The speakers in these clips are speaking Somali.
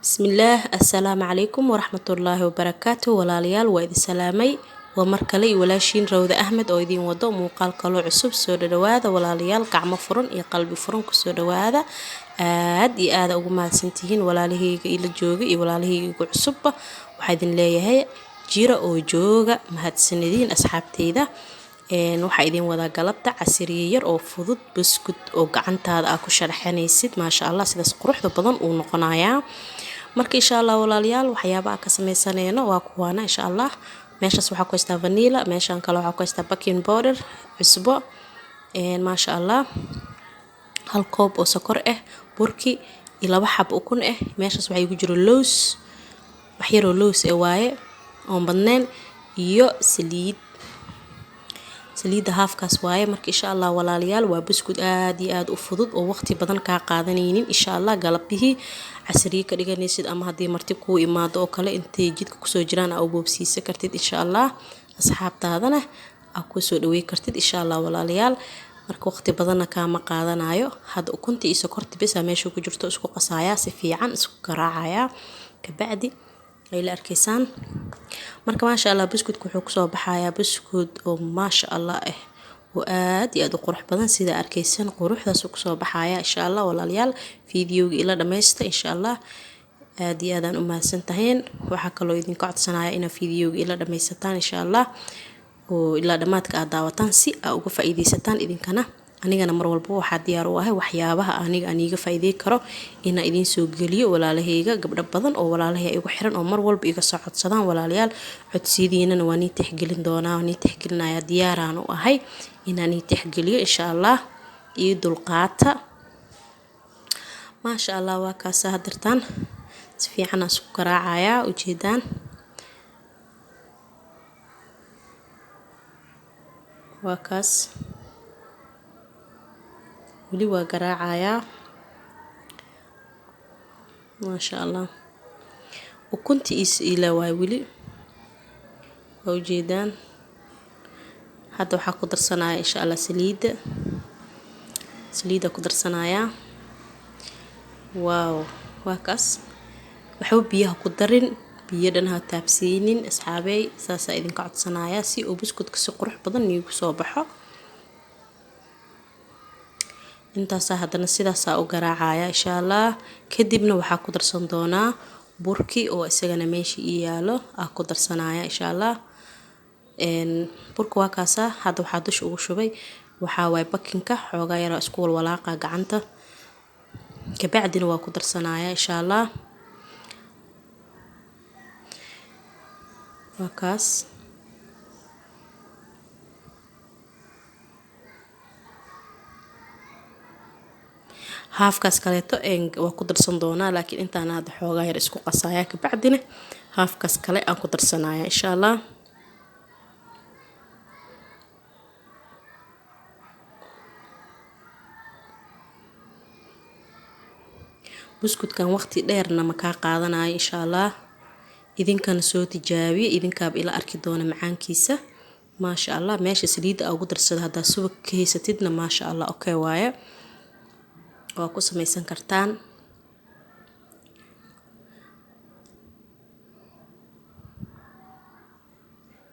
Bismillaah, assalaamu calaykum waraxmatullaahi wabarakaatu. Walaalayaal, waa idin salaamay. Waa mar kale iyo walaashiin Rawda Axmed oo idiin wado muuqaal kaloo cusub. Soo dhadhawaada walaalayaal, gacmo furan iyo qalbi furan kusoo dhawaada. Aad iyo aada ugu mahadsantihiin walaalahayga ila jooga iyo walaalahayga igu cusubba. Waxaa idin leeyahay jira oo jooga, mahadsanediin asxaabteyda. Waxaa idin wadaa galabta casiriye yar oo fudud, buskud oo gacantaada aa ku sharaxanaysid. Maasha Allah, sidaas quruxda badan uu noqonayaa. Marka insha Allah walaalayaal, waxyaabaha ka sameysanayno waa kuwaana. Insha Allah meeshaas waxaa ku haystaa vanilla, meeshan kale waxaa ku haystaa baking powder, cusbo, maasha Allah, hal koob oo sokor ah, burki iyo 2 xab ukun ah. Meeshaas waxaa igu jiro lows, wax yaroo lows eh waaye oon badnayn, iyo saliid. Saliidda haafkaas waaye. Marka insha Allah walaalayaal, waa buskud aad iyo aad u fudud oo waqti badan kaa qaadanaynin. Insha Allah galabihii casriye ka dhiganaysid, ama haddii marti kuu imaado oo kale, intay jidka kusoo jiraan aa u boobsiisan kartid. Insha Allah asxaabtaadana aa kusoo dhawey kartid insha Allah walaalayaal. Marka waqti badanna kaama qaadanayo. Hadda ukunta iyo sokorta bes aa meesha ku jirto, isku qasayaa, si fiican isku garaacayaa, kabacdi ay la arkaysaan. Marka maasha Allah, buskudka wuxuu kusoo baxayaa buskud oo maasha Allah ah oo aad iyo aad u qurux badan. Sida arkaysan quruxdaas uu kusoo baxaya. Insha Allah walaalayaal, fiidiyowga ila dhammaysta insha Allah. Aad iyo aadaan u mahadsan tahayn. Waxaa kaloo idinka codsanaya inaad fiidiyowga ila dhammaysataan insha Allah, oo ilaa dhammaadka aad daawataan, si aa uga faa'iidaysataan idinkana. Anigana mar walba waxaa diyaar u ahay waxyaabaha aniga aan iiga faa'iidey karo inaan idiin soo geliyo. Walaalahayga, gabdho badan oo walaalahay igu xiran oo mar walba iga soo codsadaan, walaalayaal, codsiyadiinana waa nii tixgelin doonaa, waa nii tixgelinaya. Diyaaraan u ahay inaan nii tixgeliyo insha Allah, iyo dulqaata. Maasha Allah, waa kaasa. Hadirtaan si fiican aan isku garaacayaa, ujeedaan. Waa kaas, weli waa garaacayaa. Maasha Allah, ukunta is ila waay, weli waa ujeedaan. Hadda waxaa ku darsanaya insha Allah saliidda, saliidda ku darsanayaa. Wow, waa kaas. Waxba biyaha ku darin, biyo dhan ha taabsiinin asxaabey. Saasaa idinka codsanayaa si uu buskudka si qurux badan niigu soo baxo. Intaasaa haddana sidaasaa u garaacaya insha Allah. Kadibna waxaa ku darsan doonaa burki oo isagana meesha ii yaalo aa ku darsanaya insha Allah. Burka waa kaasaa. Hadda waxaa dusha ugu shubay waxaa waaye bakinka, xoogaa yaraa isku walwalaaqa gacanta, kabacdina waa ku darsanaya insha Allah. Waa kaas. Haafkaas kaleeto waa ku darsan doonaa, laakiin intaan hadda xoogaa yar isku qasaya, kabacdina haafkaas kale aan ku darsanaya insha Allah. Buskudkan waqti dheerna ma kaa qaadanayo insha Allah. Idinkana soo tijaabiye, idinkaaba ila arki doona macaankiisa. Maasha Allah, meesha saliidda aa ugu darsada haddaa subag ka haysatidna, maasha Allah, okay waaye, waa ku samaysan kartaan.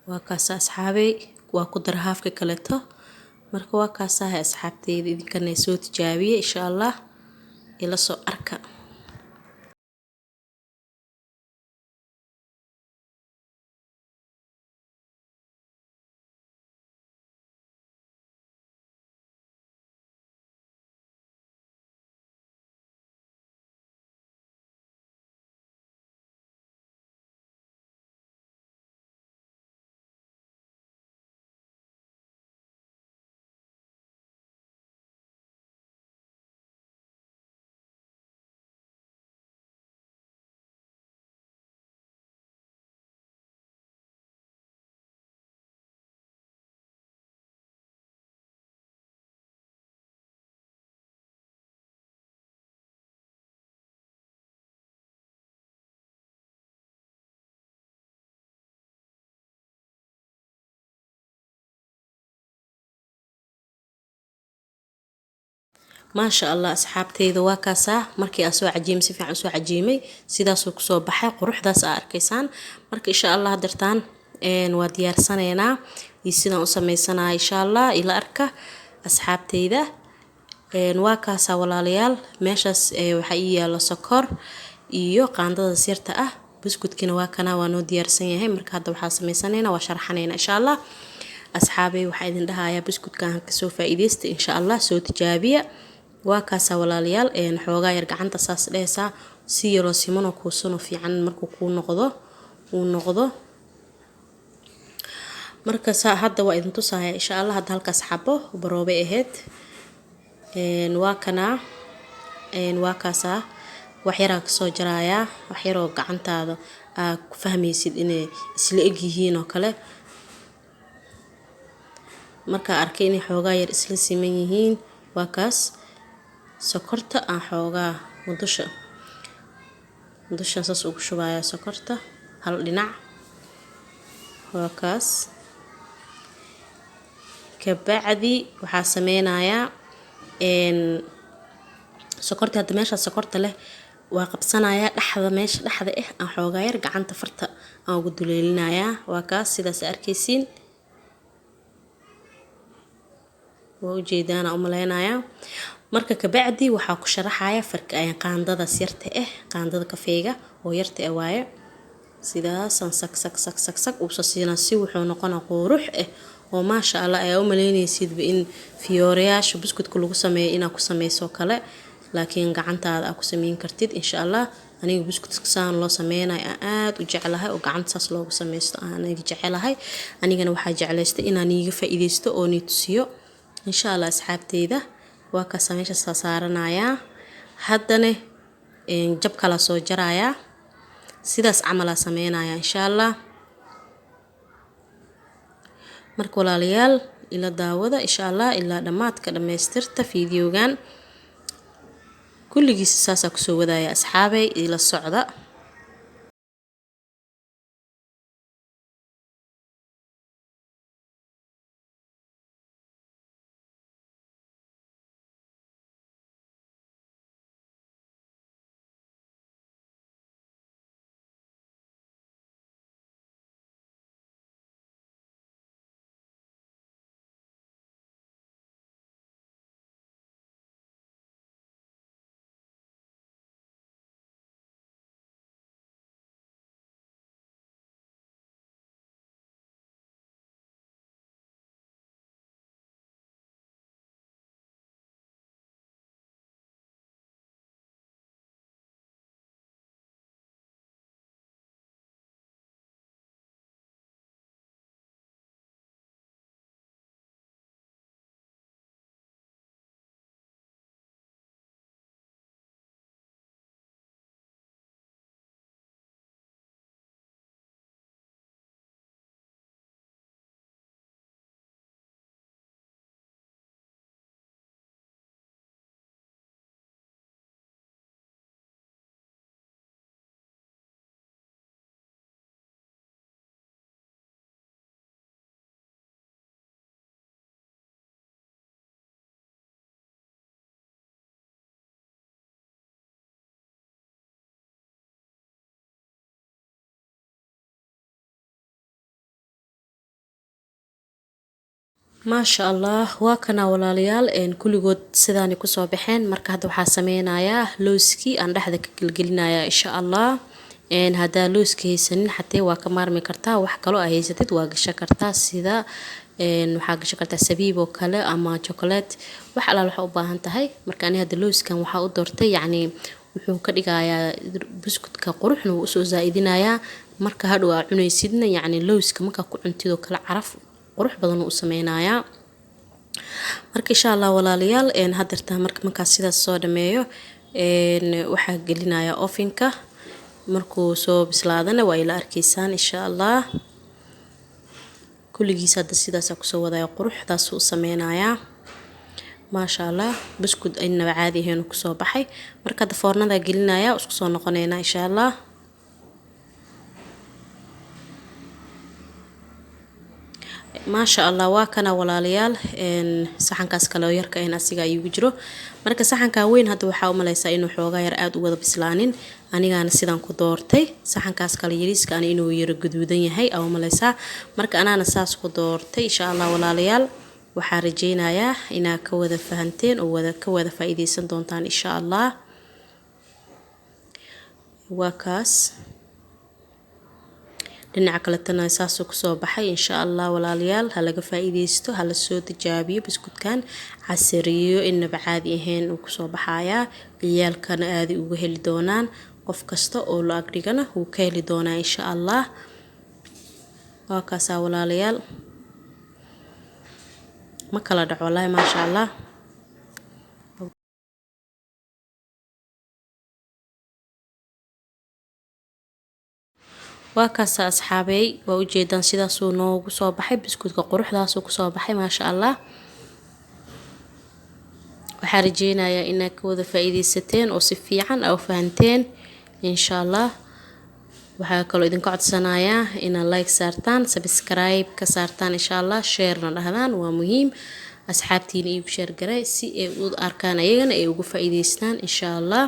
Waa kaasa asxaabey, waa ku dar haafka kaleeto. Marka waa kaasahay asxaabteyda, idinkana soo tijaabiye insha Allah, ila soo arka. Maasha Allah asxaabteyda, waa kaasaa markii aan soo cajiimay, si fiican usoo cajiimay, sidaasuu kusoo baxay quruxdaas aa arkaysaan. Marka insha Allah hadeertaan waa diyaarsanaynaa iyo sidaan u sameysanaya insha Allah ila arka asxaabteyda. Waa kaasaa walaalayaal, meeshaas waxaa ii yaalo sokor iyo qaandada yarta ah. Buskudkiina waa kana, waa noo diyaarsan yahay. Marka hadda waxaa sameysanaynaa, waa sharaxanaynaa insha Allah. Asxaabey, waxaa idin dhahayaa buskudkan kasoo faa'iideysta insha Allah, soo tijaabiya. Waa kaasaa walaalayaal, xoogaa yar gacanta saas dhehaysaa si yaroo simanoo kuusanoo fiican markuu kuu noqdo uu noqdo. Marka saa hadda waa idin tusaaya insha Allah. Hadda halkaas xabo baroobay ahayd, waa kanaa, waa kaasaa. Wax yaraa kasoo jarayaa, wax yaroo gacantaada aa ku fahmaysid inay isla eg yihiin oo kale. Markaa arkay inay xoogaa yar isla siman yihiin, waa kaas, sokorta aan xoogaa dusha dushan saas ugu shubayaa sokorta hal dhinac, waa kaas. Kabacdi waxaa sameynayaa sokorta hadda meesha sokorta leh waa qabsanayaa, dhexda, meesha dhexda ah aan xoogaa yar gacanta farta aan ugu duleelinayaa. Waa kaas, sidaas arkaysiin, waa ujeedaan aan umaleynayaa. Marka kabacdi waxaa ku sharaxaya farka qaandadaas yarta ah, qaandada kafeega oo yarta ah waaye. Sidaasaan sag sag sag sag sag uusa siinaa si wuxuu noqonaa qurux ah oo maasha Allah ayaa u maleynaysidba in fiyoorayaasha buskudka lagu sameeyo inaad ku sameyso kale, laakiin gacantaada aa ku sameyn kartid insha Allah. Aniga buskudka saan loo sameynayo aan aad u jeclahay, oo gacanta saas loogu sameysto aan aniga jecelahay. Anigana waxaa jeclaystay inaan iiga faa'iideysto oo nii tusiyo insha Allah asxaabteyda. Waa kaasa, meesha saa saaranayaa. Haddana jab kala soo jarayaa, sidaas camalaa sameynaya insha Allah. Marka walaalayaal, ila daawada insha Allah ilaa dhammaadka, dhammaystirta fiidiyogan kulligiisa saasaa kusoo wadaya asxaabey, ila socda. Maasha Allah, waa kana walaalayaal, kulligood sidaanay kusoo baxeen. Marka hadda waxaa sameynayaa looskii aan dhexda ka gelgelinayaa insha Allah. Haddaa looska haysanin xatee waa ka maarmi kartaa, wax kaloo aa haysatid waa gashan kartaa, sida waxaa gashan kartaa sabiib oo kale ama chocolate, wax alaal waxaa u baahan tahay. Marka ani hadda looskan waxaa u doortay, yacni wuxuu ka dhigayaa buskudka quruxna wuu usoo zaa'idinayaa. Marka hadhow aa cunaysidna, yacni looska markaa ku cuntid oo kale caraf qurux badan uu sameynayaa. Marka insha Allah walaalayaal, hadeertaa marka markaas sidaas soo dhameeyo, waxaa gelinayaa ovenka. Markuu soo bislaadana waa ila arkaysaan insha Allah. Kulligiis hadda sidaasaa kusoo wadaya, quruxdaasuu u sameynayaa maasha Allah. Buskud inaba caadi ahayn kusoo baxay. Marka hadda foornada gelinaya, isku soo noqoneynaa insha Allah. Maasha Allah, waa kana walaalayaal. Saxankaas kale oo yarka in asiga iigu jiro. Marka saxankan weyn hadda waxaa u malaysaa inuu xoogaa yar aada u wada bislaanin, anigaana sidaan ku doortay. Saxankaas kale yariiska ani inuu yaro gaduudan yahay aa u malaysaa. Marka anaana saas ku doortay. Insha Allah walaalayaal, waxaa rajeynayaa inaad ka wada fahanteen oo wada ka wada faa-iideysan doontaan insha Allah. Waa kaas, dhinaca kaletana saasuu kusoo baxay. Insha Allah walaalayaal, ha laga faa-iideysto, ha lasoo tijaabiyo buskudkan casariyo inaba caadi ahayn uu kusoo baxayaa. Ciyaalkana aaday uga heli doonaan, qof kasta oo la agdhigana wuu ka heli doonaa insha Allah. Waa kaasaa walaalayaal, ma kala dhaco wallaahi, maasha Allah. Waa kaasa asxaabey, waa ujeedaan, sidaasuu noogu soo baxay buskudka, quruxdaasuu kusoo baxay, maasha Allah. Waxaa rajeynayaa inaad ka wada faa-iideysateen oo si fiican aa u fahanteen insha Allah. Waxaa kaloo idinka codsanayaa inaad like saartaan, subscribe ka saartaan insha Allah, sharena dhahdaan, waa muhiim. Asxaabtiina iigu share garay si ay u arkaan ayagana ay uga faa-iideystaan insha Allah.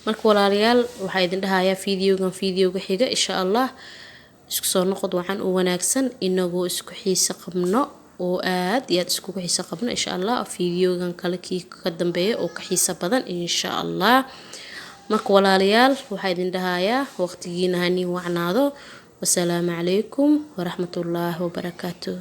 Marka walaalayaal, waxaa idin dhahayaa videogan videoga xiga insha Allah isku soo noqod wacan u wanaagsan, inagoo isku xiise qabno oo aad iyo aad iskugu xiise qabno insha Allah, videogan kale kii ka dambeeya oo ka xiise badan insha Allah. Marka walaalayaal, waxaa idin dhahayaa waqtigiina hanii wacnaado. Wasalaamu calaykum waraxmatullaahi wabarakaatu.